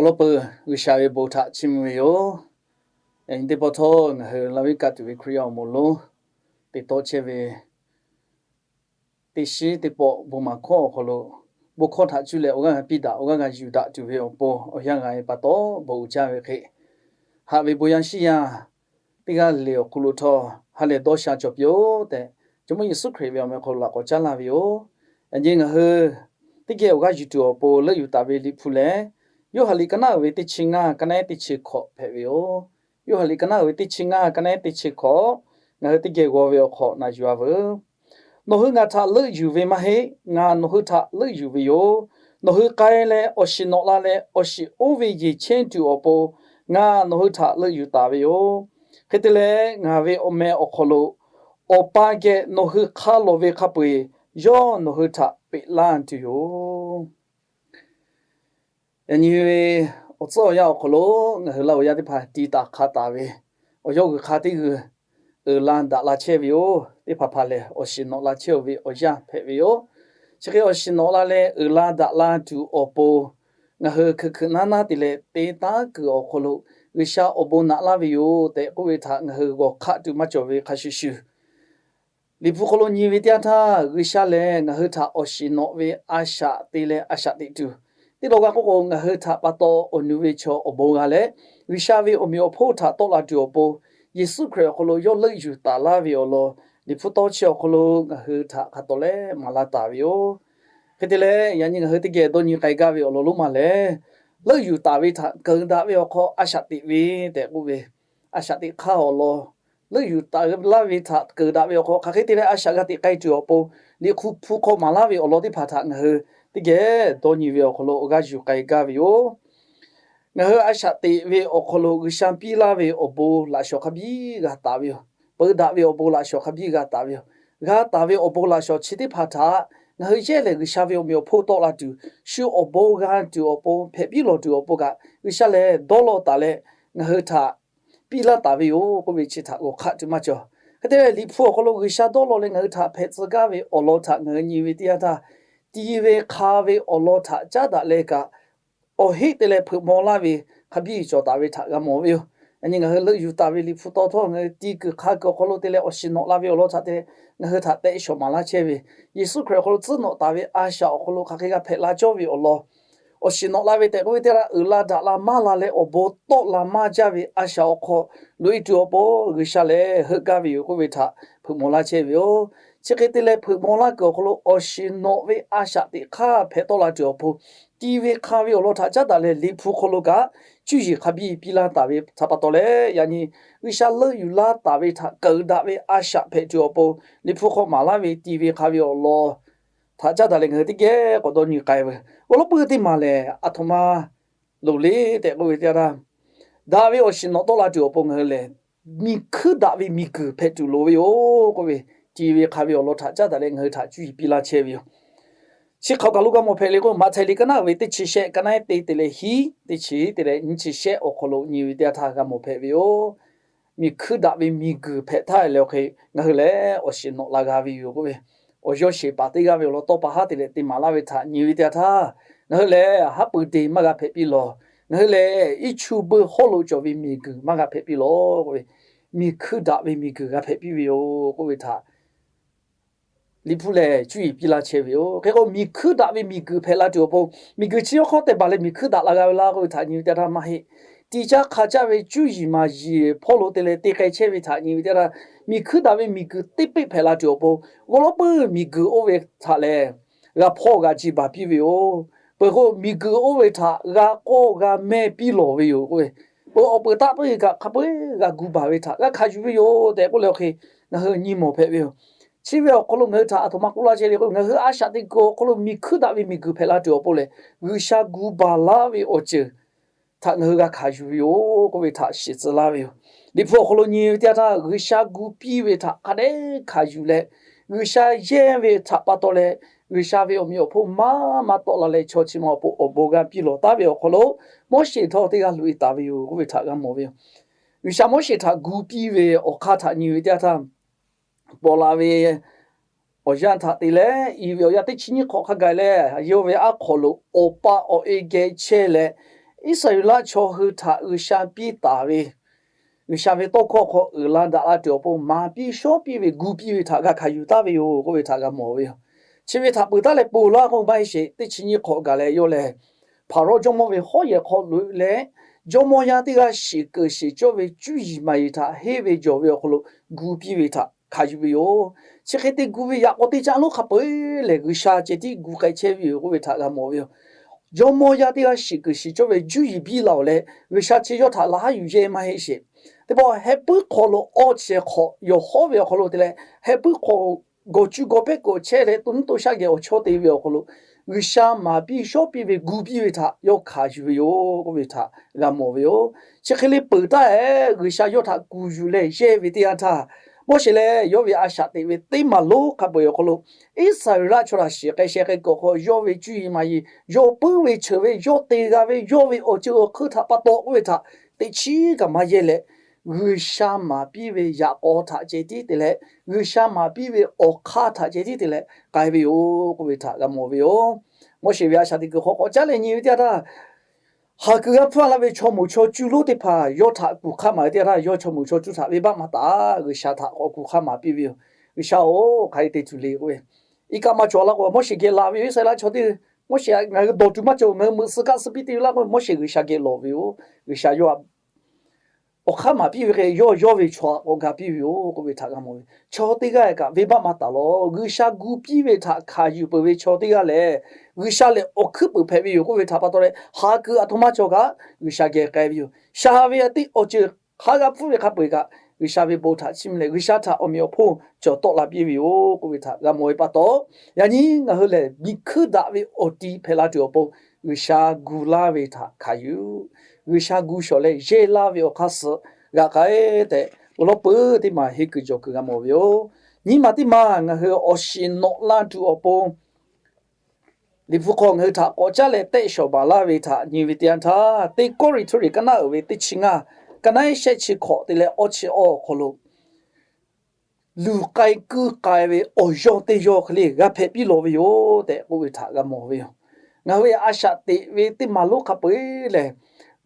Awˬ lawn peuˬ, G'uiˬsha ve bon htaꞈ chiˇ mvuh ve yoˬ. Yaꞈ nyi teˇ pawˆ htawˇ ngaˬ hui laˇ viˉ kaˆ tuˬ ve Hkriꞈ yaˇ awˬ moˍ lonˉ te tawˆ chehˇ ve teˇ shiˉ teˇ pawˆ bon maˍ hkawˇ awˬ hk'aw lo, bon hkawˇ htaꞈ cuˇ leh awˬ g'aˇ g'a piˇ daꞈ, awˬ g'aˇ g'a yuˬ daꞈ tuˬ ve awˬ pon awˬ yanˇ g'a ve pa taw, bon uiˍ jaˇ ve hk'e, haꞈ ve bon yaˇ shiˉ yaˇ teˇ g'aˇ lehˬ awˬ hk'aw lo htawˇ ha lehˬ dawˇ sha cawˬ piˇ-oˆ tehꞈ, Jawˇmawˇ Yeˍsuˆ Hkriꞈ ve awˬ meh hk'aw lo laꞈ k'awꞈ caˉ laˇ ve yoˬ. Yaꞈ nyi ngaˬ hui teˇ geh awˬ g'aˇ yuˬ tuˬ awˬ pon leuˆ yuˬ taˍ ve Liꞈ hpu lehˬ, Yoˇhanˬ liꞈ ka naˉ uiˍ ve teˇ chi ngaˇ, ka naˉ ehˉ teˇ chi hkawꞈ hpehꞈ ve yoˬ. Yoˇhanˬ liꞈ ka naˉ uiˍ ve teˇ chi ngaˇ, ka naˉ ehˉ teˇ chi hkawꞈ, ngaˬ hui teˇ geh g'aw ve awˬ hk'aw na yuˬ-a veuˬ. Nawˬ hui ngaˬ htaꞈ leuˆ yuˬ ve maˇ heˆ, ngaˬ nawˬ hui htaꞈ leuˆ yuˬ ve yoˬ. Nawˬ hui k'ai leh awˬ shiˍ nawꞈ la leh, awˬ shiˍ oˇ ve yeˬ chehˇ tuˬ awˬ pon ngaˬ nawˬ hui htaꞈ leuˆ yuˬ taˍ ve yoˬ. Hk'e te leh, ngaˬ ve awˬ meh awˬ hk'aw lo Awˬ pa geh nawˬ hui hk'a lawˬ ve hk'a peu-eˬ yawˇ nawˬ hui htaꞈ peꞈ laˇ tuˬ yoˬ. Yaꞈ nyi ve awˬ tcuhˉ awˬ yanˇ awˬ hk'aw lo ngaˬ hui laˇ awˬ yanˇ teˇ hpaˍ ti taˍ hk'a taˍ ve awˬ yawˇ g'uiˬ hk'a teˇ g'uiˬ uiˍ la daꞈ la chehˇ ve yoˬ. Teˇ hpaˍ hpaˍ lehˬ, awˬ shiˍ nawꞈ la chehˇ-oˬ ve awˬ yanˇ hpehꞈ ve yoˬ. Chi hk'e awˬ shiˍ nawꞈ la leh uiˍ la daꞈ la tuˬ awˬ pon, ngaˬ hui hkui hkui naˉ naˉ te leh te taˉ kuiˬ awˬ hk'aw lo G'uiˬsha awˬ bon naꞈ laˇ ve yoˬ tehꞈ k'oˆ ve htaꞈ ngaˬ hui g'awˬ hk'aˆ tuˬ maˇ cawˬ ve hk'a shuˍ shuˍ, Liꞈ hpu hk'aw lo nyi ve teˇ yanˇ htaˇ, G'uiˬsha lehˬ ngaˬ hui htaꞈ awˬ shiˍ nawꞈ ve a shaꞈ te leh a shaꞈ teꞈ tuˬ, teˇ lawˬ g'a k'oˆ k'o, ngaˬ hui htaꞈ pa taw awˬ nu ve chaw awˬ bon g'a leh, G'uiˬsha ve awˬ meꞈ awˬ hponˇ htaꞈ tawˆ la tuˬ awˬ pon, Yeˍsuˆ Hkriꞈ awˬ hk'aw lo yawˇ leuˆ yuˬ taˍ laˇ ve awˬ lawn, Liꞈ hpu tawˇ chi awˬ hk'aw lo ngaˬ hui htaꞈ hk'a tawˍ leh maˍ laˇ taˍ ve yoˬ. Hk'e te leh, yaꞈ nyi ngaˬ hui teˇ geh dawˇ nyi k'ai gaˇ ve awˬ lawn lonˉ ma lehˬ, leuˆ yuˬ taˍ ve htaꞈ keunˍ daꞈ ve awˬ hk'aw a shaꞈ teꞈ ve tehꞈ k'oˆ ve, a shaꞈ teꞈ hk'aˇ awˬ lawn, leuˆ yuˬ taˍ laˇ ve htaꞈ keunˍ daꞈ ve awˬ hk'aw hk'aˬ hk'e te leh a shaꞈ g'a teꞈ k'ai tuˬ awˬ pon, Liꞈ hpu hpu hk'aw maˍ laˇ ve awˬ lawn teˇ hpaˍ htaꞈ ngaˬ hui teˇ geh dawˇ nyi ve awˬ hk'aw lo awˬ g'aˇ yuˬ k'ai gaˇ ve yoˬ. Ngaˬ hui a shaꞈ teꞈ ve awˬ hk'aw lo G'uiˬsha piˇ laˇ ve awˬ bon laꞈ shawˍ hk'a biˇ g'a taˍ ve yoˬ. Peu daꞈ ve awˬ bon laꞈ shawˍ hk'a biˇ g'a taˍ ve yoˬ. G'a taˍ ve awˬ bon laꞈ shawˍ chi teˇ hpaˍ htaꞈ ngaˬ hui yehˇ lehˬ G'uiˬsha ve awˬ meꞈ awˬ hponˇ tawˆ la tuˬ, shu awˬ bon g'a tuˬ awˬ pon, hpehꞈ piˇ lawˬ tuˬ awˬ pon kaꞈ, G'uiˬsha lehˬ dawˇ law taˍ leh ngaˬ hui htaꞈ piˇ laˇ taˍ ve yoˬ k'oˆ ve chi htaꞈ g'awˬ hk'aˆ tuˬ maˇ cawˬ. Hk'e te leh, Liꞈ hpu awˬ hk'aw lo G'uiˬsha dawˇ law leh ngaˬ hui htaꞈ hpehꞈ tcuh gaˇ ve awˬ lawn htaꞈ ngaˬ hui nyi ve teˇ yanˇ htaˇ, ti ve hk'a ve awˬ lawn htaꞈ caˉ daꞈ leh kaꞈ, awˬ heˆ te leh hpeuꞈ maw laˇ ve hk'a biˇ cawˬ taˍ ve htaꞈ g'a mawˬ ve yoˬ. Yaꞈ nyi ngaˬ hui leuˆ yuˬ taˍ ve Liꞈ hpu tawˇ htawˇ ngaˬ hui ti kuiˬ hk'a kuiˬ awˬ hk'aw lo te leh awˬ shiˍ nawꞈ la ve awˬ lawn htaꞈ te leh ngaˬ hui htaꞈ tehˆ shawˍ maˍ laˇ chehˇ ve, Yeˍsuˆ Hkriꞈ awˬ hk'aw lo tcuhˉ nawꞈ taˍ ve a shaꞈ awˬ hk'aw lo hk'aˬ hk'e g'a hpehꞈ la cawˇ ve awˬ lawn, awˬ shiˍ nawꞈ la ve tehꞈ k'oˆ ve teˇ g'aˇ uiˍ la daꞈ la maˇ la leh awˬ bon tawˆ la maˇ jaˇ ve a shaꞈ awˬ hk'aw loꞈ e tuˬ awˬ pon G'uiˬsha lehˬ heuˆ gaˇ ve yoˬ k'oˆ ve htaꞈ hpeuꞈ maw laˇ chehˇ ve yoˬ. Chi hk'e te leh hpeuꞈ maw laˇ kuiˬ awˬ hk'aw lo awˬ shiˍ nawꞈ ve a shaꞈ teꞈ hk'aˇ hpehꞈ tawˆ la tuˬ awˬ pon, ti ve hk'a ve awˬ lawn htaꞈ caˉ daꞈ leh Liꞈ hpu hk'aw lo kaꞈ cuˇ yiˍ hk'a biˇ piˇ laˇ taˍ ve htaꞈ pa taw leh, yaꞈ nyi G'uiˬsha leuˆ yuˬ laˇ taˍ ve htaꞈ keunˍ daꞈ ve a shaꞈ hpehꞈ tuˬ awˬ pon Liꞈ hpu hk'aw maˍ laˇ ve ti ve hk'a ve awˬ lawn htaꞈ caˉ daꞈ leh ngaˬ hui teˇ geh k'awꞈ dawˇ nyi k'ai ve, awˬ lawn peuˬ teˇ maˬ lehˬ, aˬ htoꞈ ma loˍ le tehꞈ k'oˆ ve teˇ yanˇ htaˇ, daꞈ ve awˬ shiˍ nawꞈ tawˆ la tuˬ awˬ pon ngaˬ hui lehˬ, miˬ hkuiˉ daꞈ ve miˬguiˬ hpehꞈ tuˬ loˍ ve yoˬ k'oˆ ve, ti ve hk'a ve awˬ lawn htaꞈ caˉ daꞈ leh ngaˬ hui htaꞈ cuˇ yiˍ piˇ laˇ chehˇ ve yoˬ. Chi hk'aˬ kaˬ lo g'a mawˬ hpehꞈ le k'o, Maꞈhtehˍ liꞈ ka naˉ uiˍ ve teˇ chi shehˆ, ka naˉ ehˉ teˇ te leh hiˉ, teˇ chi te leh nyiˇ chi shehˆ awˬ hk'aw lo nyi ve teˇ yanˇ htaˇ g'a mawˬ hpehꞈ ve yoˬ. Miˬ hkuiˇ daꞈ ve miˬ guiˬ hpehꞈ htaˇ leh awˬ hk'e ngaˬ hui lehˬ awˬ shiˍ nawꞈ la g'a ve yoˬ k'oˆ ve, awˬ yawˇ sheˍ paˍ teˇ g'aˇ ve awˬ lawn tawˇ pa haˉ te leh te maˍ laˇ ve htaꞈ nyi ve teˇ yanˇ htaˇ, ngaˬ hui lehˬ haˉ pui te maˇ g'a hpehꞈ piˇ lawˬ. Ngaˬ hui lehˬ iˉ chu beuꞈ hawˉ lo cawˬ ve miˬ guiˬ maˇ g'a hpehꞈ piˇ lawˬ k'oˆ ve, miˬ hkuiˇ daꞈ ve miˬ guiˬ g'a hpehꞈ piˇ ve yoˬ k'oˆ ve htaꞈ Liꞈ hpu lehˬ cuˇ yiˍ piˇ laˇ chehˇ ve yoˬ. Hk'e k'o, miˬ hkuiˇ daꞈ ve miˬ guiˬ hpehꞈ la tuˬ awˬ pon, miˬ guiˬ chi yawˇ hk'awˇ tehˬ baˬ leh miˬ hkuiˇ daꞈ la g'a ve laˇ k'oˆ ve htaꞈ nyi ve teˇ yanˇ htaˇ maˇ heˆ. Ti caˇ hk'a caˇ ve cuˇ yiˍ maˍ yiˍ hpawˇ lo te leh te k'ai chehˇ ve htaꞈ nyi ve teˇ yanˇ htaˇ, miˬ hkuiˇ daꞈ ve miˬ guiˬ teˇ peˆ hpehꞈ la tuˬ awˬ pon, g'aw lawˉ puiˉ miˬ guiˬ oˇ ve htaꞈ lehˬ g'a hpawˇ g'a ji baˬ piˇ ve yoˬ. Peuˬ k'o, miˬ guiˬ oˇ ve htaꞈ g'a k'awˇ g'a mehˇ piˇ lawˬ ve yoˬ k'oˆ ve, peuˬ awˬ peuˬ taˆ puiˉ kaꞈ hk'a peu-eˬ g'a gu baˬ ve htaꞈ g'a hkanˍ yuˬ ve yoˬ tehꞈ k'oˆ leh awˬ hk'e ngaˬ hui nyi mawˬ hpehꞈ ve yoˬ. Chi ve awˬ hk'aw lo ngaˬ hui htaꞈ aˬ htoꞈ ma k'oˆ laˇ chehˇ le k'o, ngaˬ hui a shaꞈ teꞈ kuiˬ awˬ hk'aw lo miˬ hkuiˇ daꞈ ve miˬ guiˬ hpehꞈ la tuˬ awˬ pon lehˬ, G'uiˬsha gu baˬ laˇ ve awˬ ceuˬ htaꞈ ngaˬ hui g'a hkanˍ yuˬ ve yoˬ k'oˆ ve htaꞈ shiˍ tcuh laˇ ve yoˬ. Liꞈ hpu awˬ hk'aw lo nyi ve teˇ yanˇ htaˇ, G'uiˬsha gu piˇ ve htaꞈ hk'a dehꞈ hkanˍ yuˬ leh, G'uiˬsha yehˇ ve htaꞈ pa taw leh, G'uiˬsha ve awˬ meꞈ awˬ hponˇ maˇ maˇ tawˆ la leh chaw chi ma awˬ pon awˬ bon g'a piˇ lawˬ taˉ ve awˬ hk'aw lo, Moˉseˍ htawˇ teˇ g'aˇ loꞈ e taˍ ve yoˬ k'oˆ ve htaꞈ g'a mawˬ ve yoˬ. G'uiˬsha Moˉseˍ htaꞈ gu piˇ ve awˬ hk'aˇ htaꞈ nyi ve teˇ yanˇ htaˇ, paw la ve awˬ yanˇ htaꞈ te leh i ve awˬ yanˇ teˇ chi nyiˇ hk'awꞈ hk'a gaˬ leh, yawˇ ve aˉ hk'aw lo awˬ pa awˬ e geh chehˇ leh, Iˉsaˍreˍlaˆ chaw hui htaꞈ G'uiˬsha piˇ taˍ ve, G'uiˬsha ve tawˇ hkawˇ hk'aw uiˍ la daꞈ la tuˬ awˬ pon maˍ piˇ shawˉ piˇ ve gu piˇ ve htaꞈ g'a hkanˍ yuˬ taˍ ve yoˬ k'oˆ ve htaꞈ g'a mawˬ ve yoˬ. Chi ve htaꞈ peuˬ taˉ leh ponˬ laˇ k'o maˇ heˆ sheˍ. Teˇ chi nyiˇ hk'awꞈ gaˬ leh yawˇ lehˬ, Hpaˍrawˇ jawˇmawˇ ve hawˉ yehˬ hk'aw loꞈ leh, jawˇmawˇ yaˇ teˇ g'aˇ shiˍ keunˍ shiˍ cawˇ ve cuˇ yiˍ maˍ yiˍ htaꞈ henˇ ve jawˬ ve awˬ hk'aw lo gu piˇ ve htaꞈ hkanˍ yuˬ ve yoˬ. Chi hk'e te gu ve yaꞈ k'aw teˇ caˆ lonˉ hk'a peu-eˬ lehˬ, G'uiˬsha ceh tiˉ gu k'ai chehˇ ve yoˬ k'oˆ ve htaꞈ g'a mawˬ ve yoˬ. Jawˇmawˇ yaˇ teˇ g'aˇ shiˍ keunˍ shiˍ cawˇ ve cuˇ yiˍ biˇ la-oˬ leh, G'uiˬsha chi yawˇ htaꞈ laꞈ haˉ yuˬ yehˇ maˇ heˆ sheˍ. Teˇ pawˆ heh puiˉ hk'aw lo awˇ chi hk'awꞈ yawˬ hawˉ ve awˬ hk'aw lo te leh, heh puiˉ hk'aw gawˬ cuˇ gawˬ pehˉ k'awꞈ chehˇ leh to nuˇ to shaˆ geh awˬ chawˇ te ve awˬ hk'aw lo, G'uiˬsha maˍ piˇ shawˉ piˇ ve gu piˇ ve htaꞈ yawˇ hkanˍ yuˬ ve yoˬ k'oˆ ve htaꞈ g'a mawˬ ve yoˬ. Chi hk'e le peuˬ taˉ-ehˍ, G'uiˬsha yawˇ htaꞈ kuˬ yuˬ leh yehˇ ve teˇ yanˇ htaˇ, Moˉseˍ lehˬ yawˇ ve a shaꞈ teꞈ ve teˇ maˬ lonˉ hk'a peu-eˬ awˬ hk'aw lo, Iˉsaˍreˍlaˆ chaw htaꞈ shiˍ k'ai sheh k'ai kuiˬ awˬ hk'aw yawˇ ve cuˇ yiˍ maˍ yiˍ, yawˇ puiˉ ve cheuˬ ve, yawˇ te g'a ve, yawˇ ve awˬ ceuˬ awˬ hkui htaꞈ pa taw k'oˆ ve htaꞈ teꞈ chiˉ kaꞈ maˇ yehˇ leh, G'uiˬsha maˍ piˇ ve yaꞈ k'aw htaꞈ ceh tiˉ te leh, G'uiˬsha maˍ piˇ ve awˬ hk'aˇ htaꞈ ceh tiˉ te leh k'ai ve yoˬ k'oˆ ve htaꞈ g'a mawˬ ve yoˬ. Moˉseˍ ve a shaꞈ teꞈ kuiˬ hk'aw k'awꞈ caˉ leh nyi ve teˇ yanˇ htaˇ, ha kuiˬ g'a hpuˇ a la ve chaw moˍ chaw cuˇ lonˉ teˇ hpaˍ yawˇ htaꞈ kuˬ hk'aˇ maˍ ve teˇ yanˇ htaˇ, yawˇ chaw moˍ chaw cuˇ htaꞈ venˇbaˆ maˇ taˍ, G'uiˬsha htaꞈ k'awꞈ kuˬ hk'aˇ maˍ piˇ ve yoˬ. G'uiˬsha-oˬ, hk'aˬ hk'e te tuˬ le k'oˆ ve, iˉ kaˆ maˇ cawˬ la k'o, Moˉseˍ geh laˬ ve yoˬ. Iˉsaˍreˍlaˆ chaw teˇ, Moˉseˍ, ngaˬ hui dawˬ tuˬ maˇ cawˬ, ngaˬ hui meuꞈ suh kaˆ suh piˇ te ve laˇ k'oˆ ve, Moˉseˍ G'uiˬsha geh lawˬ ve yoˬ. G'uiˬsha yawˇ htaꞈ awˬ hk'aˇ maˍ piˇ ve hk'e, yawˇ yawˇ ve chaw htaꞈ k'awꞈ ga piˇ ve yoˬ k'oˆ ve htaꞈ g'a mawˬ ve. Chaw teˇ g'aˇ kaꞈ venˇbaˆ maˇ taˍ lawˬ. G'uiˬsha gu piˇ ve htaꞈ hkanˍ yuˬ peuˬ ve chaw teˇ g'aˇ lehˬ, G'uiˬsha lehˬ awˬ hkuiˉ puiˍ hpehꞈ ve yoˬ k'oˆ ve htaꞈ pa taw leh, ha kuiˬ aˬ htoꞈ ma cawˬ kaꞈ G'uiˬsha geh k'ai ve yoˬ. Shaˍ ve teˇ awˬ ceuˬ hk'a g'a hpfuhˇ ve hk'a peu-eˬ kaꞈ, G'uiˬsha ve bon htaꞈ chiˇ mvuh leh G'uiˬsha htaꞈ awˬ meꞈ awˬ hponˇ cawˬ tawˆ la piˇ ve yoˬ k'oˆ ve htaꞈ g'a mawˬ ve pa taw, yaꞈ nyi ngaˬ hui lehˬ miˬ hkuiˉ daꞈ ve awˬ ti hpehꞈ la tuˬ awˬ pon, G'uiˬsha gu laˇ ve htaꞈ hkanˍ yuˬ, G'uiˬsha gu shawˍ leh yehˇ laˇ ve awˬ hk'aˇ suh g'a k'ai tehꞈ, awˬ lawn peuˬ teˇ maˬ henˇ kuiˬ jawˬ kuiˬ g'a mawˬ ve yoˬ. Nyiˇ maˬ teˇ maˬ ngaˬ hui awˬ shiˍ nawꞈ la tuˬ awˬ pon, Liꞈ hpu hk'aw ngaˬ hui htaꞈ k'awꞈ caˉ leh tehˆ shawˍ baˬ laˇ ve htaꞈ nyi ve teˇ yanˇ htaˇ, teˇ Kawˇrenˍhtuˆ liꞈ ka naˉ uiˍ ve teˇ chi ngaˇ, ka naˉ shehˆ chi hkawꞈ te leh awˇ chi awˇ awˬ hk'aw lo, luˬ k'ai kuiˇ k'ai ve awˬ yawˇ teˇ yawˇ hk'e le g'a hpehꞈ piˇ lawˬ ve yoˬ tehꞈ k'oˆ ve htaꞈ g'a mawˬ ve yoˬ. Ngaˬ hui ve a shaꞈ teꞈ ve teˇ maˬ lonˉ hk'a peu-eˬ lehˬ,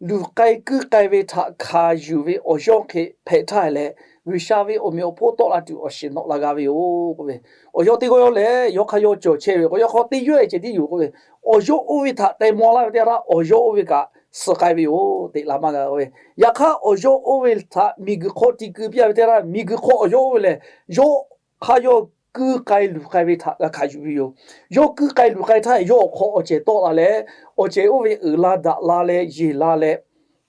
luˬ k'ai kuiˇ k'ai ve htaꞈ hkanˍ yuˬ ve awˬ yawˇ hk'e hpehꞈ htaˇ leh, G'uiˬsha ve awˬ meꞈ awˬ hponˇ tawˆ la tuˬ awˬ shiˍ nawꞈ la g'a ve yoˬ k'oˆ ve, awˬ yawˇ teˇ g'aˇ yawˇ lehˬ yawˇ hk'aˇ yawˇ cawˬ chehˇ ve k'o, yawˇ hk'aˇ teˇ yawˇ-e ceh tiˉ yoˬ k'oˆ ve, awˬ yawˇ oˇ ve htaꞈ teh maw laˇ ve teˇ yanˇ htaˇ awˬ yawˇ oˇ ve kaꞈ suh k'ai ve yoˬ, teꞈ la maˇ g'a ve. Yaꞈ hk'aˇ awˬ yawˇ oˇ ve htaꞈ miˬguiˬ hk'aw ti keu piˇ a ve teˇ yanˇ htaˇ, miˬguiˬ hk'aw awˬ yawˇ oˇ ve lehˬ, yawˇ hk'aˇ yawˇ kuiˇ k'ai luˬ k'ai ve htaꞈ g'a hkanˍ yuˬ ve yoˬ. Yawˇ kuiˇ k'ai luˬ k'ai htaˇ, yawˇ awˬ hk'aw awˬ cehˬ tawˆ la leh, awˬ cehˬ oˇ ve uiˍ la daꞈ la leh yeˬ la leh,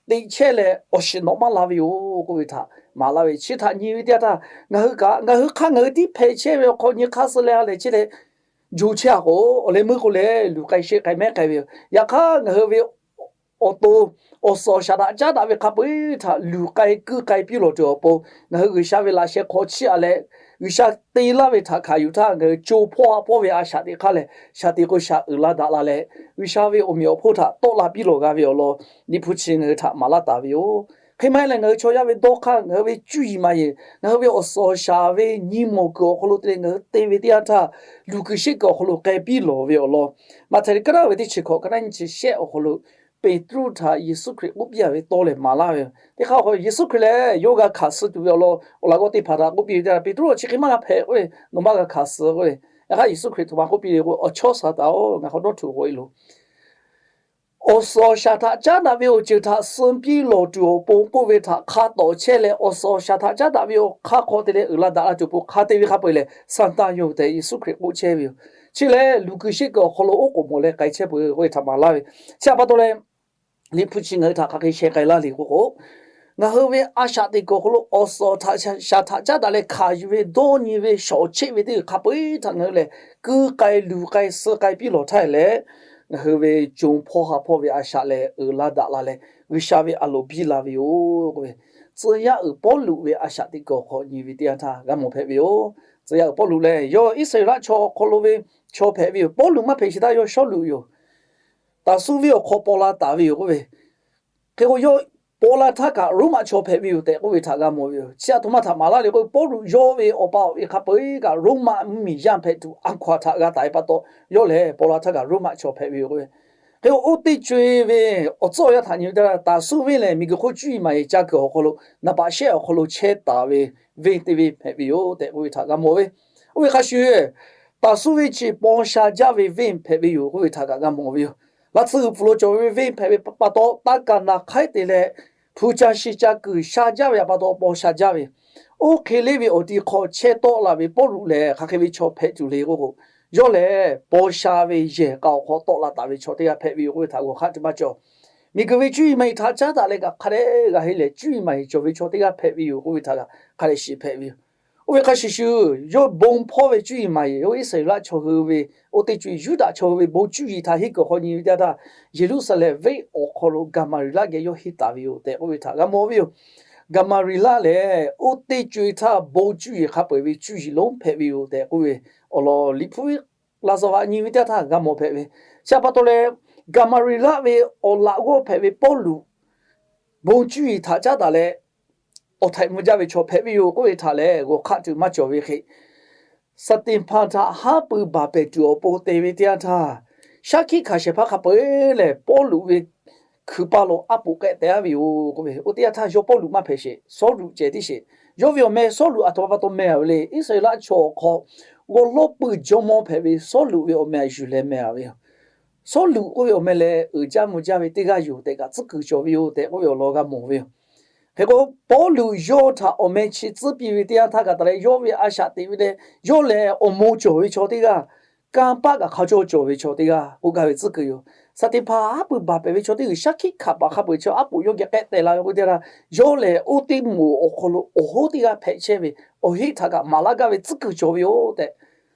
teꞈ chehˇ leh awˬ shiˍ nawꞈ maˇ la ve yoˬ k'oˆ ve htaꞈ maˍ laˇ ve. Chi htaꞈ nyi ve teˇ yanˇ htaˇ, ngaˬ hui kaꞈ ngaˬ hui hk'aˇ ngaˬ hui tiˉ hpehꞈ chehˇ ve awˬ hk'aw nyi hk'aˇ suh leh ha lehˬ chehˇ leh jo chehˇ a k'o, awˬ leh meuˇ k'o lehˬ luˬ k'ai sheˆ k'ai mehˉ k'ai ve yoˬ. Yaꞈ hk'aˇ ngaˬ hui ve awˬ to awˬ suhˍ awˬ shaˍ htaꞈ caˉ daꞈ ve hk'a peu-eˬ htaꞈ luˬ k'ai kuiˇ k'ai piˇ lawˬ tuˬ awˬ pon, ngaˬ hui G'uiˬsha ve laꞈ sheh hk'aw chiˇ aꞈ leh, G'uiˬsha te laˇ ve htaꞈ hkanˍ yuˬ htaˇ, ngaˬ hui co hpawˇ ha hpawˇ ve a shaꞈ teꞈ hk'aˇ lehˬ, shaˍ teꞈ k'o shaˍ uiˍ la daꞈ la leh, G'uiˬsha ve awˬ meꞈ awˬ hponˇ htaꞈ tawˆ la piˇ lawˬ g'a ve awˬ lawn, Liꞈ hpu chi ngaˬ hui htaꞈ maˍ laˇ taˍ ve yoˬ. Hk'e maˇ heˆ leh, ngaˬ hui chaw yaˇ ve dawˇ hk'aˇ, ngaˬ hui ve cuˇ yiˍ maˍ yiˍ, ngaˬ hui ve awˬ suhˍ awˬ shaˍ ve nyi mawˬ kuiˬ awˬ hk'aw lo te leh ngaˬ hui te ve teˇ yanˇ htaˇ, luˬ kuiˬ sheˆ kuiˬ awˬ hk'aw lo k'ai piˇ lawˬ ve awˬ lawn, Maꞈhtehˍ liꞈ ka naˉ ve teˇ chi hkawꞈ ka naˉ nyi chi shehˆ awˬ hk'aw lo, Peˍtruˆ htaꞈ Yeˍsuˆ Hkriꞈ k'oˆ piˇ a ve tawˇ lehˬ maˍ laˇ ve yoˬ. Teˇ hk'aˇ awˬ hk'aw Yeˍsuˆ Hkriꞈ lehˬ yawˇ g'a hkanˍ suh tuˬ ve awˬ lawn awˬ laꞈ g'awˇ teˇ hpaˍ htaꞈ k'oˆ piˇ ve teˇ yanˇ, Peˍtruˆ-oˬ, chi hk'e maˇ g'a hpehꞈ k'oˆ ve, nawˬ maˇ g'a hkanˍ suh k'oˆ ve. Yaꞈ hk'aˇ Yeˍsuˆ Hkriꞈ htoꞈ ma k'oˆ piˇ le k'o, Awˬ chawˇ Saˍtanˍ-oˬ, ngaˬ hk'aw dawˇ htuꞈ k'oꞈ e loˬ. Awˬ suhˍ awˬ shaˍ htaꞈ caˉ daꞈ ve awˬ ceuˬ htaꞈ suh piˇ lawˬ tuˬ awˬ pon k'oˆ ve htaꞈ hk'a tawˍ chehˇ leh, awˬ suhˍ awˬ shaˍ htaꞈ caˉ daꞈ ve awˬ hk'aˇ hk'aw te leh uiˍ la daꞈ la tuˬ awˬ pon hk'a te ve hk'a peu-eˬ lehˬ, Saˍtanˍ yoˬ tehꞈ Yeˍsuˆ Hkriꞈ k'oˆ chehˇ ve yoˬ. Chi lehˬ luˬ kuiˬ sheˆ kuiˬ awˬ hk'aw lo oˉ k'oˍ mawˬ leh k'ai chehˇ peuˬ k'oˆ ve htaꞈ maˍ laˇ ve. Chi htaꞈ pa taw leh, Liꞈ hpu chi ngaˬ hui htaꞈ hk'aˬ hk'e sheh k'ai laˇ le k'oˆ k'o, ngaˬ hui ve a shaꞈ teꞈ kuiˬ awˬ hk'aw lo awˬ suhˍ htaꞈ shaˍ htaꞈ caˉ daꞈ leh hkanˍ yuˬ ve dawˇ nyi ve shawˍ cheˆ ve teˇ hpaˍ hk'a peu-eˬ htaꞈ ngaˬ hui lehˬ, kuiˇ k'ai luˬ k'ai suh k'ai piˇ lawˬ htaˇ lehˬ, ngaˬ hui ve co hpawˇ ha hpawˇ ve a shaꞈ lehˬ uiˍ la daꞈ la leh, G'uiˬsha ve a loˍ biˇ la ve yoˬ k'oˆ ve, tcuh yaˇ uiˍ Pawˇluꞈ ve a shaꞈ teꞈ kuiˬ awˬ hk'aw nyi ve teˇ yanˇ htaˇ g'a mawˬ hpehꞈ ve yoˬ. Tcuh yaˇ uiˍ Pawˇluꞈ lehˬ yawˇ Iˉsaˍreˍlaˆ chaw awˬ hk'aw lo ve chaw hpehꞈ ve yoˬ. Pawˇluꞈ maˇ hpehꞈ sheˍ htaˇ yawˇ Sawˉluꞈ yoˬ. Taˍsuˇ venˇ awˬ hk'aw paw la taˍ ve yoˬ k'oˆ ve. Hk'e k'o yawˇ paw la htaˇ kaꞈ Roˉmaꞈ chaw hpehꞈ ve yoˬ tehꞈ k'oˆ ve htaꞈ g'a mawˬ ve yoˬ. Chi aˬ htoꞈ ma htaꞈ maˍ laˇ le k'o, Pawˇluꞈ yawˇ ve awˬ pa awˬ e hk'a peu-eˬ kaꞈ Roˉmaꞈ mvuhˇmiˬ yaˇ hpehꞈ tuˬ a hkaw-anˬ htaꞈ g'a taˍ ve pa taw, yawˇ lehˬ paw la htaˇ kaꞈ Roˉmaꞈ chaw hpehꞈ ve yoˬ k'oˆ ve. Hk'e k'o, oˇ teˇ co-e ve awˬ tcuhˉ awˬ yanˇ htaꞈ nyi ve teˇ yanˇ, Taˍsuˆ venˇ lehˬ, miˬguiˬ hk'oˆ cuˇ yiˍ maˍ yiˍ ca kuiˬ awˬ hk'aw lo naˍ baꞈ shehˆ awˬ hk'aw lo chehˇ taˍ ve venˇ teˇ venˇ hpehꞈ ve yoˬ tehꞈ k'oˆ ve htaꞈ g'a mawˬ ve. Oˇ ve hk'a shuˍ, Taˍsuˆ venˇ chi paw sha jaˇ ve venˇ hpehꞈ ve yoˬ k'oˆ ve htaꞈ kaꞈ g'a mawˬ ve yoˬ. Laˇ tsuhˇ g'uiˬ pfuhˍ lo cawˬ ve venˇ hpehꞈ ve pa taw, taˇ kaˍ naˍ hk'aiˉ te leh hpu ca shi ca kuiˬ sha jaˇ ve pa taw paw sha jaˇ ve. Oˇ hk'e le ve awˬ ti hk'aw chehˇ tawˆ la ve Pawˇluꞈ lehˬ, hk'aˬ hk'e ve chaw hpehꞈ tuˬ le k'oˆ k'o, yawˇ lehˬ paw sha ve yehˬ k'a awˬ hk'aw tawˆ la taˍ ve chaw teˇ g'aˇ hpehꞈ ve yoˬ k'oˆ ve htaꞈ g'awˬ hk'aˆ tuˬ maˇ cawˬ. Miˬguiˬ ve cuˇ yiˍ maˍ yiˍ htaꞈ caˉ daꞈ leh kaꞈ hk'a dehꞈ g'a henˇ leh, cuˇ yiˍ maˍ yiˍ cawˬ ve chaw teˇ g'aˇ hpehꞈ ve yoˬ k'oˆ ve htaꞈ kaꞈ hk'a dehꞈ shiˍ hpehꞈ ve yoˬ. Oˇ ve hk'a shuˍ shuˍ, yawˇ bon hpawˇ ve cuˇ yiˍ maˍ yiˍ, yawˇ Iˉsaˍreˍlaˆ chaw hui ve, oˇ teˇ co-e Yuˇdaꞈ chaw hui ve bon cuˇ yiˍ htaꞈ henˇ kuiˬ awˬ hk'aw nyi ve teˇ yanˇ htaˇ, Yeˍruˆsaˍlehnˍ venˇ awˬ hk'aw lo Gaˍmaˍriˍlaˆ geh yawˇ henˇ taˍ ve yoˬ tehꞈ k'oˆ ve htaꞈ g'a mawˬ ve yoˬ. Gaˍmaˍriˍlaˆ lehˬ, oˇ teˇ co-e htaˇ bon cuˇ yiˍ hk'a peu-eˬ ve cuˇ yiˍ lonˉ hpehꞈ ve yoˬ tehꞈ k'oˆ ve awˬ lawn Liꞈ hpu laꞈ zaˍ vaꞈ nyi ve teˇ yanˇ htaˇ g'a mawˬ hpehꞈ ve. Chi pa taw leh, Gaˍmaˍriˍlaˆ ve awˬ laꞈ g'awˇ hpehꞈ ve Pawˇluꞈ, bon cuˇ yiˍ htaꞈ caˉ daꞈ leh awˬ htaiꞈ mvuh jaˇ ve chaw hpehꞈ ve yoˬ k'oˆ ve htaꞈ lehˬ, g'awˬ hk'aˆ tuˬ maˇ cawˬ ve hk'e, Saˍteˍhpanˍ htaꞈ haˉ pui baˬ pehˍ tuˬ awˬ pon te ve teˇ yanˇ htaˇ, shaˉ hkiˆ hkanˍ shehˍ hpaˇ hk'a peu-eˬ lehˬ, Pawˇluꞈ ve hkui paˇ lo aˉ poꞈ k'ehˆ teh-a ve yoˬ k'oˆ ve. Oˇ teˇ yanˇ htaˇ yawˇ Pawˇluꞈ maˇ hpehꞈ sheˍ, Sawˉluꞈ ceh tiˉ sheˍ. Yawˇ ve awˬ meh Sawˉluꞈ aˬ htoꞈ ma pa taw meh-a ve le. Iˉsaˍreˍlaˆ chaw awˬ hk'aw g'awˇ lawˇ puiˬ jawˇmawˇ hpehꞈ ve Sawˉluꞈ ve awˬ meh htaꞈ yuˬ leh meh-a ve yoˬ. Sawˉluꞈ k'oˆ ve awˬ meh lehˬ, uiˍ jaˇ mvuh jaˇ ve teˇ g'aˇ yoˬ tehꞈ kaꞈ tcuhˉ kuiˬ cawˬ ve yoˬ tehꞈ k'oˆ ve awˬ lawn g'a mawˬ ve yoˬ. Hk'e k'o, Pawˇluꞈ yawˇ htaꞈ awˬ meh chi tcuhˉ piˇ ve teˇ yanˇ htaˇ kaꞈ taˍ leh, yawˇ ve a shaꞈ teꞈ ve leh, yawˇ lehˬ awˬ moˍ cawˬ ve chaw teˇ g'aˇ, kanˇ paˆ kaꞈ hk'a cawˇ cawˬ ve chaw teˇ g'aˇ k'oˆ gaˇ ve tcuhˉ kuiˬ yoˬ. Saˍteˍhpanˍ haˉ pui baˬ pehˍ ve chaw teˇ g'uiˬ shaˉ hkiˆ hkanˍ paˍ hk'a peu-eˬ chi aˉ poꞈ yawˇ geh k'ehˆ teh la ve k'oˆ ve teˇ yanˇ htaˇ, yawˇ lehˬ oˇ teˇ moˍ awˬ hk'aw lo awˬ hoˉ teˇ g'aˇ hpehꞈ chehˇ ve, awˬ heˆ htaꞈ kaꞈ maˍ laˇ gaˇ ve tcuhˉ kuiˬ cawˬ ve yoˬ tehꞈ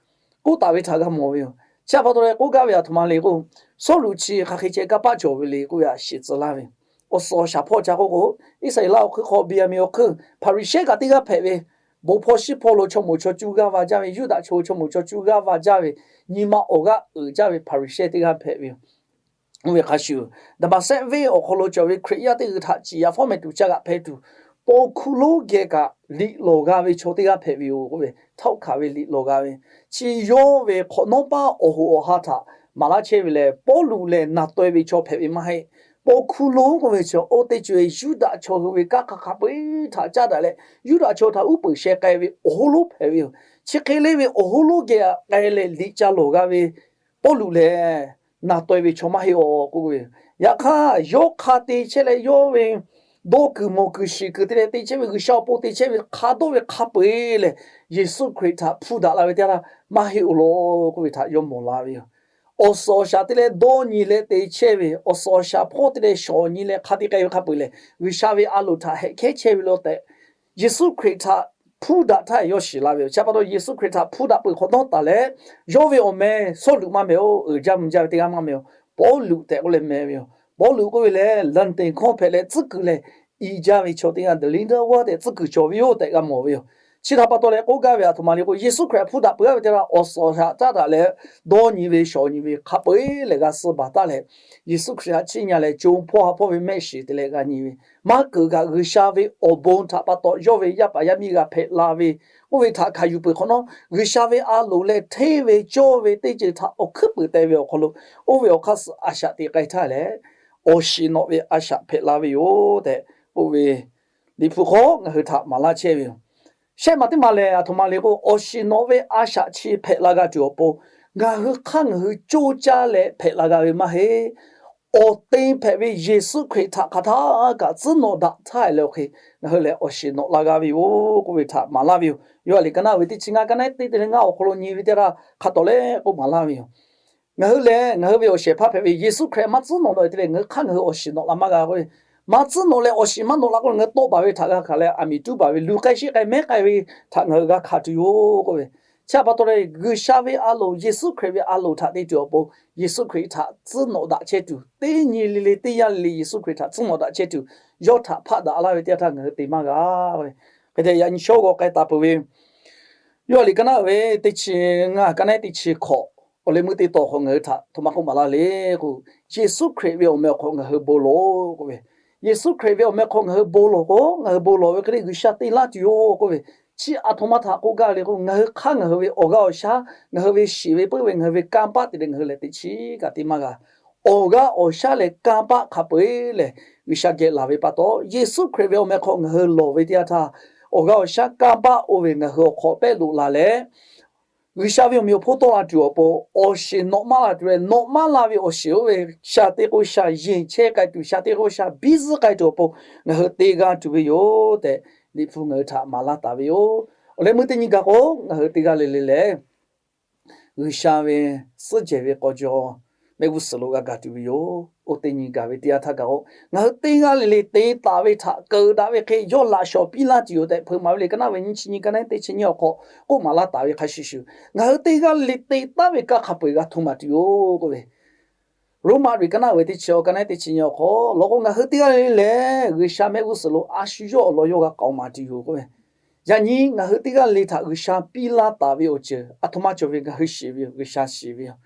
k'oˆ taˍ ve htaꞈ g'a mawˬ ve yoˬ. Chi pa taw leh k'oˆ gaˇ ve aˬ htoꞈ ma le k'o, Sawˉluꞈ chi hk'aˬ hk'e ceh kanˇ paˆ cawˬ ve le k'oˆ ve htaꞈ shiˍ tcuh laˇ ve. Awˬ suhˍ awˬ shaˍ hpawˇ ca k'oˆ k'o, Iˉsaˍreˍlaˆ awˬ hk'oˆ hk'aw Benˍyaˍmenˍ awˬ hk'oˆ Hpaˍriˍsehˇ kaꞈ teˇ g'aˇ hpehꞈ ve, bon hpawˇ shiˉ hpawˇ lo chaw moˍ chaw cuˇ g'aˇ va jaˇ ve, Yuˇdaꞈ chaw chaw moˍ chaw cuˇ g'aˇ va jaˇ ve, nyi ma awˬ g'aˇ uiˍ jaˇ ve Hpaˍriˍsehˇ teˇ g'aˇ hpehꞈ ve yoˬ. Oˇ ve hk'a shuˍ, Daˍmaˍsehˆ venˇ awˬ hk'aw lo cawˬ ve Hkriꞈ yaˇ teˇ g'uiˬ htaꞈ ciˍ yaꞈ fawˉ mehˍ tuˬ ca g'aꞈ hpeh tuˬ, paw hkuˇ lonˉ geh kaꞈ liꞈ lawˬ g'a ve chaw teˇ g'aˇ hpehꞈ ve yoˬ k'oˆ ve, htaˆ hkanˍ ve liꞈ lawˬ g'a ve. Chi yawˇ ve hk'awꞈ nawˉ paˇ awˬ hoꞈ awˬ ha htaꞈ maˍ laˇ chehˇ ve lehˬ, Pawˇluꞈ lehˬ naˬ taweh ve chaw hpehꞈ ve maˇ heˆ. Paw hkuˇ lonˉ k'oˆ ve chi oˇ teˇ co-e Yuˇdaꞈ chaw hui ve kanˇ hk'aˬ hk'a peu-eˬ htaꞈ caˉ daꞈ leh, Yuˇdaꞈ chaw htaꞈ uˉ peunˍ sheh k'ai ve awˬ hoˉ lonˉ hpehꞈ ve yoˬ. Chi hk'e le ve awˬ hoˉ lonˉ geh k'ai leh liꞈ ca lawˬ g'a ve Pawˇluꞈ lehˬ, naˬ taweh ve chaw maˇ heˆ-oˬ k'oˆ ve. Yaꞈ hk'aˇ, yawˇ hk'a te chehˇ leh yawˇ ve dawˇ kuiˬ mawˬ kuiˬ shiˍ kuiˬ te leh te chehˇ ve, G'uiˬsha awˬ pon te chehˇ ve hk'a dawˇ ve hk'a peu-eˬ lehˬ, Yeˍsuˆ Hkriꞈ htaꞈ hpuˇ daꞈ la ve teˇ yanˇ htaˇ maˇ heˆ-oˬ law k'oˆ ve htaꞈ yawˇ mawˬ la ve yoˬ. Awˬ suhˍ awˬ shaˍ te leh dawˇ nyi leh te chehˇ ve, awˬ suhˍ awˬ shaˍ hpawˇ te leh shawˍ nyi leh hk'a te k'ai ve hk'a peu-eˬ lehˬ, G'uiˬsha ve a loˍ htaꞈ hehꞈ hkehˉ chehˇ ve law tehꞈ, Yeˍsuˆ Hkriꞈ htaꞈ hpuˇ daꞈ htaˇ yawˇ shiˍ la ve yoˬ. Chi pa taw Yeˍsuˆ Hkriꞈ htaꞈ hpuˇ daꞈ peuˬ hk'awꞈ nawˉ taˍ leh, yawˇ ve awˬ meh Sawˉluꞈ maˇ meh-oˬ, uiˍ jaˇ mvuh jaˇ ve teˇ g'aˇ maˇ meh-oˬ, Pawˇluꞈ tehꞈ k'oˆ leh meh ve yoˬ. Pawˇluꞈ k'oˆ ve lehˬ, lanˍteˍ hkawˇ hpehꞈ leh tcuhˉ kuiˬ leh i jaˇ ve chaw teˇ g'aˇ, the leader of the world tehꞈ tcuhˉ kuiˬ cawˬ ve yoˬ tehꞈ g'a mawˬ ve yoˬ. Chi htaꞈ pa taw leh k'oˆ gaˇ ve aˬ htoꞈ ma le k'o, Yeˍsuˆ Hkriꞈ htaꞈ hpuˇ daꞈ peuˬ-a ve teˇ yanˇ htaˇ, awˬ suhˍ awˬ shaˍ caˉ daꞈ leh dawˇ nyi ve shawˍ nyi ve hk'a peu-eˬ lehˬ g'a suh baˬ taˉ leh, Yeˍsuˆ Hkriꞈ htaꞈ chiˇ nyi leh co hpawˇ ha hpawˇ ve mehˆ shiˍ te leh g'a nyi ve, maˇ keunˍ kaꞈ G'uiˬsha ve awˬ bon htaꞈ pa taw yawˇ ve yaˇ paˍ yaˇ miˇ g'a hpehꞈ la ve k'oˆ ve htaꞈ hkanˍ yuˬ peuˬ hk'awꞈ nawˉ, G'uiˬsha ve a loˍ leh hteˇ ve cawˇ ve teˇ ceuˬ htaꞈ awˬ hkuiˉ puiˍ teh ve awˬ hk'aw lo, oˇ ve awˬ hk'aˇ suh a shaꞈ teꞈ k'ai htaˇ leh, awˬ shiˍ nawꞈ ve a shaꞈ hpehꞈ la ve yoˬ tehꞈ k'oˆ ve, Liꞈ hpu hk'aw ngaˬ hui htaꞈ maˍ laˇ chehˇ ve yoˬ. Shehˆ maˬ teˇ maˬ lehˬ, aˬ htoꞈ ma le k'o, awˬ shiˍ nawꞈ ve a shaꞈ chi hpehꞈ la g'a tuˬ awˬ pon, ngaˬ hui hk'aˇ ngaˬ hui coˇ caˇ leh hpehꞈ la g'a ve maˇ heˆ. Awˬ te hpehꞈ ve Yeˍsuˆ Hkriꞈ htaꞈ hk'aˬ htaˇ kaꞈ tcuhˉ nawꞈ daꞈ htaˇ leh awˬ hk'e, ngaˬ hui lehˬ awˬ shiˍ nawꞈ la g'a ve yoˬ k'oˆ ve htaꞈ maˍ laˇ ve yoˬ. Yoˇhanˬ liꞈ ka naˆ ve teˇ chi ngaˇ, ka naˆ teˇ te leh ngaˇ awˬ hk'aw lo nyi ve teˇ htaˇ hk'a tawˍ leh k'oˆ maˍ laˇ ve yoˬ. Ngaˬ hui lehˬ, ngaˬ hui ve awˬ shehˍ hpaˇ hpehꞈ ve Yeˍsuˆ Hkriꞈ maˇ tcuhˉ nawꞈ daꞈ ve te leh, ngaˬ hui hk'aˇ ngaˬ hui awˬ shiˍ nawꞈ la maˇ g'a k'o, maˇ tcuhˉ nawꞈ leh awˬ shiˍ maˇ nawꞈ la k'o, ngaˬ hui tawˆ baˬ ve htaꞈ g'a hkanˍ leh, aˬ miˍ tuˉ baˬ ve, luˬ k'ai sheˆ k'ai mehˉ k'ai ve htaꞈ ngaˬ hui g'a hkanˍ tuˬ yoˬ k'oˆ ve. Chi pa taw leh, G'uiˬsha ve a loˍ Yeˍsuˆ Hkriꞈ ve a loˍ htaꞈ te tuˬ awˬ pon, Yeˍsuˆ Hkriꞈ htaꞈ tcuhˉ nawꞈ daꞈ chehˇ tuˬ, teˇ nyi le le teˇ yanˇ le le Yeˍsuˆ Hkriꞈ htaꞈ tcuhˉ nawꞈ daꞈ chehˇ tuˬ, yawˇ htaꞈ hpaˆ daꞈ laˇ ve teˇ yanˇ htaˇ ngaˬ hui te maˇ g'a. Hk'e te yaꞈ nyi shawˉ g'aw k'ai taˍ peuˬ ve, Yoˇhanˬ liꞈ ka naˆ ve teˇ chi ngaˇ, ka naˆ teˇ chi hkawꞈ, awˬ leh meuˇ teˇ tawn hk'aw ngaˬ hui htaꞈ htoꞈ ma k'oˆ maˍ laˇ le k'o, Yeˍsuˆ Hkriꞈ ve awˬ meh awˬ hk'aw ngaˬ hui bon lawˬ k'oˆ ve. Yeˍsuˆ Hkriꞈ ve awˬ meh hk'aw ngaˬ hui bon lawˬ k'o, ngaˬ hui bon lawˬ ve hk'e le G'uiˬsha te laˇ tuˬ yoˬ k'oˆ ve. Chi aˬ htoꞈ ma htaꞈ k'oˆ gaˇ le k'o, ngaˬ hui hk'aˇ ngaˬ hui ve awˬ g'aˇ awˬ shaˉ, ngaˬ hui ve shiˍ ve puiˉ ve, ngaˬ hui ve kanˇ paˆ te leh ngaˬ hui lehˬ teꞈ chiˉ kaꞈ te maˇ g'a. awˬ g'aˇ awˬ shaˉ leh kanˇ paˆ hk'a peu-eˬ lehˬ, G'uiˬsha geh laˬ ve pa taw, Yeˍsuˆ Hkriꞈ ve awˬ meh hk'aw ngaˬ hui lawˬ ve teˇ yanˇ htaˇ, awˬ g'aˇ awˬ shaˉ kanˇ paˆ oˇ ve ngaˬ hui awˬ hk'aw pehˆ loꞈ la leh, G'uiˬsha ve awˬ meꞈ awˬ hponˇ tawˆ la tuˬ awˬ pon, awˬ shiˍ nawꞈ maˇ la tuˬ leh, nawꞈ maˇ la ve awˬ shiˍ oˇ ve shaˍ te k'o shaˍ yeˬ chehˇ k'ai tuˬ, shaˍ te k'o shaˍ biˇ zuhˆ k'ai tuˬ awˬ pon, ngaˬ hui te g'a tuˬ ve yoˬ tehꞈ, Liꞈ hpu ngaˬ hui htaꞈ maˍ laˇ taˍ ve yoˬ. Awˬ leh meuˇ teˇ nyi gaˬ k'o, ngaˬ hui teˇ g'aˇ le le lehˬ, G'uiˬsha ve suhˉ jehˬ ve k'aw jaw mehˆ g'uˇ suhˍ lo g'a gaˬ tuˬ ve yoˬ. Oˇ teˇ nyi gaˬ ve teˇ yanˇ htaˇ gaˬ k'o, ngaˬ hui teˇ g'aˇ le le te taˍ ve htaꞈ keunˍ daꞈ ve hk'e yawˇ laꞈ shawˍ piˇ laˇ tuˬ yoˬ tehꞈ, Hpeuꞈ maˍ ve liꞈ ka naˆ ve nyiˇ chi nyi, ka naˆ teˇ chi nyi awˬ hk'aw k'oˆ maˍ laˇ taˍ ve hk'a shuˍ shuˍ, ngaˬ hui teˇ g'aˇ le le te taˍ ve kanˇ hk'a peu-eˬ g'a hto maˍ tuˬ yoˬ k'oˆ ve, Roˉmaꞈ ve ka naˆ ve teˇ chi awˬ, ka naˆ teˇ chi nyi awˬ hk'aw law k'o, ngaˬ hui teˇ g'aˇ le le lehˬ G'uiˬsha mehˆ g'uˇ suhˍ lo a shu yawˇ awˬ lawn yawˇ g'a k'aoˍ maˍ tuˬ yoˬ k'oˆ ve, yaꞈ nyi ngaˬ hui teˇ g'aˇ le le htaꞈ G'uiˬsha piˇ laˇ taˍ ve awˬ ceuˬ aˬ htoꞈ ma cawˬ ve ngaˬ hui shiˍ ve yoˬ, G'uiˬsha shiˍ ve yoˬ.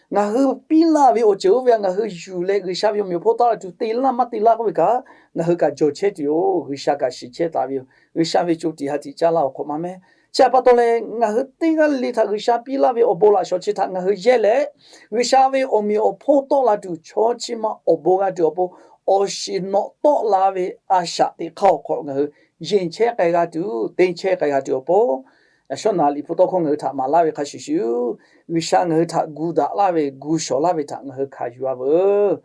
Ngaˬ hui piˇ laˇ ve awˬ ceuˬ oˇ ve htaꞈ ngaˬ hui yuˬ leh G'uiˬsha ve awˬ meꞈ awˬ hponˇ tawˆ la tuˬ te laˇ maˇ te laˇ k'oˆ ve kaꞈ, ngaˬ hui kaꞈ jawˬ chehˇ tuˬ yoˬ. G'uiˬsha kaꞈ shiˍ chehˇ taˍ ve yoˬ. G'uiˬsha ve co tiꞈ ha tiꞈ caˇ laˇ awˬ hk'awꞈ maˇ mehˉ. Chi htaꞈ pa taw leh, ngaˬ hui teˇ g'aˇ le le htaꞈ G'uiˬsha piˇ laˇ ve awˬ bon laꞈ shawˍ chi htaꞈ ngaˬ hui yehˇ leh, G'uiˬsha ve awˬ meꞈ awˬ hponˇ tawˆ la tuˬ chaw chi ma awˬ bon g'a tuˬ awˬ pon, awˬ shiˍ nawꞈ tawˆ la ve a shaꞈ teꞈ hk'aˇ awˬ hk'aw ngaˬ hui yeˬ chehˇ k'ai g'a tuˬ, te chehˇ k'ai g'a tuˬ awˬ pon, yaꞈ shawˉ naˍ Liꞈ hpu tawˇ hkawˇ ngaˬ hui htaꞈ maˍ laˇ ve hk'a shuˍ shuˍ, G'uiˬsha ngaˬ hui htaꞈ gu daꞈ laˇ ve, gu shawˍ laˇ ve htaꞈ ngaˬ hui hkanˍ yuˬ-a veuˬ.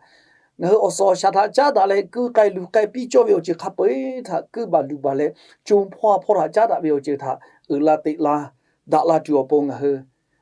Ngaˬ hui awˬ suhˍ awˬ shaˍ htaꞈ caˉ daꞈ leh, kuiˇ k'ai luˬ k'ai piˇ cawˇ ve awˬ ceuˬ hk'a peu-eˬ htaꞈ kuiˇ baˬ luˬ baˬ leh, co hpawˇ ha hpawˇ htaꞈ caˉ daꞈ ve awˬ ceuˬ htaꞈ uiˍ la teꞈ la daꞈ la tuˬ awˬ pon ngaˬ hui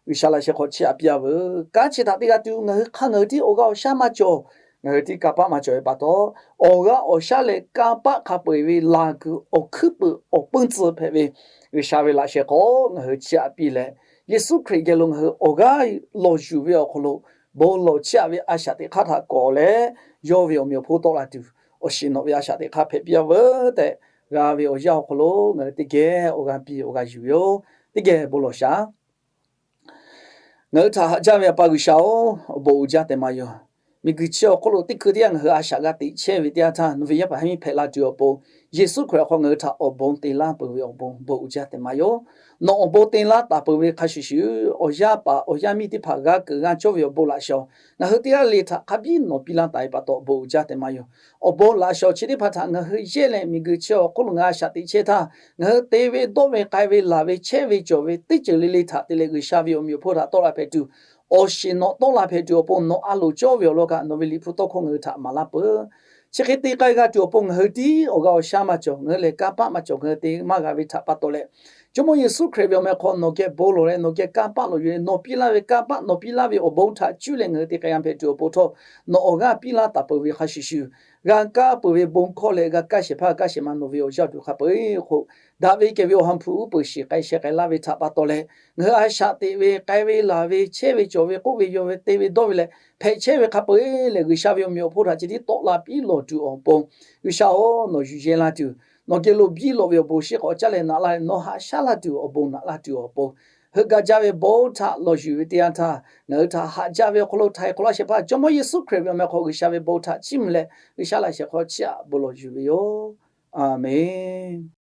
G'uiˬsha laꞈ sheh hk'aw chiˇ aꞈ piˇ-a veuˬ. Kanˉ chi htaꞈ te g'a tuˬ ngaˬ hui hk'aˇ ngaˬ hui tiˉ awˬ g'aˇ awˬ shaˉ maˇ cawˬ, ngaˬ hui tiˉ kanˇ paˆ maˇ cawˬ ve pa taw, awˬ g'aˇ awˬ shaˉ leh kanˇ paˆ hk'a peu-eˬ ve laˬ kuiˬ awˬ hkuiˉ puiˍ awˬ peuˇ tcuh hpehꞈ ve G'uiˬsha ve laꞈ sheh hk'aw ngaˬ hui chiˇ aꞈ piˇ leh, Yeˍsuˆ Hkriꞈ geh lo ngaˬ hui awˬ g'aˇ lawˬ yuˬ ve awˬ hk'aw lo, bon lawˬ chiˇ aꞈ ve a shaꞈ teꞈ hk'aˇ htaꞈ kawꞈ leh, yawˇ ve awˬ meꞈ awˬ hponˇ tawˆ la tuˬ, awˬ shiˍ nawꞈ ve a shaꞈ teꞈ hk'aˇ hpehꞈ piˇ-a veuˬ tehꞈ, g'a ve awˬ yanˇ awˬ hk'aw lo ngaˬ hui teˇ geh awˬ g'aˇ piˇ awˬ g'aˇ yuˬ ve yoˬ. Teˇ geh bon lawˬ shaˍ. Ngaˬ hui htaꞈ haꞈ jaˇ ve A pa G'uiˬsha-oˬ, awˬ bon uiˍ jaˇ tehꞈ maˇ yoˬ. Miˬguiˬ chi awˬ hk'oˆ lo teˇ hkui teˇ yanˇ ngaˬ hui a shaꞈ g'a teꞈ chehˇ ve teˇ yanˇ htaˇ, nawˬ ve yaˇ paˍ yaˇ miˇ hpehꞈ la tuˬ awˬ pon, Yeˍsuˆ Hkriꞈ awˬ hk'aw ngaˬ hui htaꞈ awˬ bon te laˇ peuˬ ve awˬ bon bon uiˍ jaˇ tehꞈ maˇ yoˬ. Nawˬ awˬ bon te laˇ taˍ peuˬ ve hk'a shuˍ shuˍ, awˬ yaˇ paˍ awˬ yaˇ miˇ teˇ hpaˍ g'a keunˍ g'a cawˇ ve awˬ bon laꞈ shawˍ, ngaˬ hui teˇ g'aˇ le le htaꞈ hk'a biˉ nawˬ piˇ laˇ taˍ ve pa taw awˬ bon uiˍ jaˇ tehꞈ maˇ yoˬ. Awˬ bon laꞈ shawˍ chi teˇ hpaˍ htaꞈ ngaˬ hui yehˇ leh miˬguiˬ chi awˬ hk'oˆ lo ngaˬ hui a shaꞈ teꞈ chehˇ htaˇ, ngaˬ hui te ve dawˇ ve k'ai ve laˬ ve chehˇ ve cawˬ ve teˇ ceuˬ le le htaꞈ te leh G'uiˬsha ve awˬ meꞈ awˬ hponˇ htaꞈ tawˆ la hpehꞈ tuˬ, awˬ shiˍ nawꞈ tawˆ la hpehꞈ tuˬ awˬ pon nawˬ a loˍ cawˇ ve awˬ lawn kaꞈ nawˬ ve Liꞈ hpu tawˇ hkawˇ ngaˬ hui htaꞈ maˍ laˇ peuˬ. Chi hk'e te k'ai g'a tuˬ awˬ pon ngaˬ hui tiˉ awˬ g'aˇ awˬ shaˉ maˇ cawˬ, ngaˬ hui lehˬ kanˇ paˆ maˇ cawˬ, ngaˬ hui te maˇ g'a ve htaꞈ pa taw leh, Jawˇmawˇ Yeˍsuˆ Hkriꞈ ve awˬ meh hk'aw nawˬ geh bon lawˬ leh nawˬ geh kanˇ paˆ lawˬ yuˬ leh nawˬ piˇ laˇ ve kanˇ paˆ nawˬ piˇ laˇ ve awˬ bon htaꞈ cuˇ leh ngaˬ hui te k'ai g'a hpehꞈ tuˬ awˬ pon htawˇ, nawˬ awˬ g'aˇ piˇ laˇ taˍ peuˬ ve hk'a shuˍ shuˍ, g'a kaˇ peuˬ ve bon hkawˇ leh g'a kaˇ shehˍ hpaˇ g'a kaˇ shehˍ ma nawˬ ve awˬ yaˇ awˬ duˬ hk'a peu-eˬ k'o, daꞈ ve kehˬ ve awˬ ha hpu uˉ peunˍ shiˍ k'ai sheh k'ai laˇ ve htaꞈ pa taw leh, ngaˬ hui a shaꞈ teꞈ ve k'ai ve laˬ ve chehˇ ve cawˬ ve k'oˆ ve yaw ve te ve dawˇ ve leh hpehꞈ chehˇ ve hk'a peu-eˬ lehˬ, G'uiˬsha ve awˬ meꞈ awˬ hponˇ htaꞈ chi tiˉ tawˆ la piˇ lawˬ tuˬ awˬ pon, G'uiˬsha-oˬ, nawˬ yuˬ yehˇ laˇ tuˬ, nawˬ geh lo biˇ lawꞈ ve awˬ bon shiˉ k'awꞈ caˇ leh naꞈ laˇ leh nawˬ haꞈ shaˉ laˇ tuˬ awˬ bon naꞈ laˇ tuˬ awˬ pon, heuˆ gaˇ jaˇ ve bon htaꞈ lawˬ yuˬ ve teˇ yanˇ htaˇ, ngaˬ hui htaꞈ haꞈ jaˇ ve awˬ hk'aw lo htaiˍ hk'awꞈ laˇ shehˍ hpaˇ Jawˇmawˇ Yeˍsuˆ Hkriꞈ ve awˬ meh hk'aw G'uiˬsha ve bon htaꞈ chiˇ mvuh leh G'uiˬsha laꞈ shehˍ hk'aw chiˇ aꞈ bon lawˬ yuˬ ve yoˬ. A menˬ.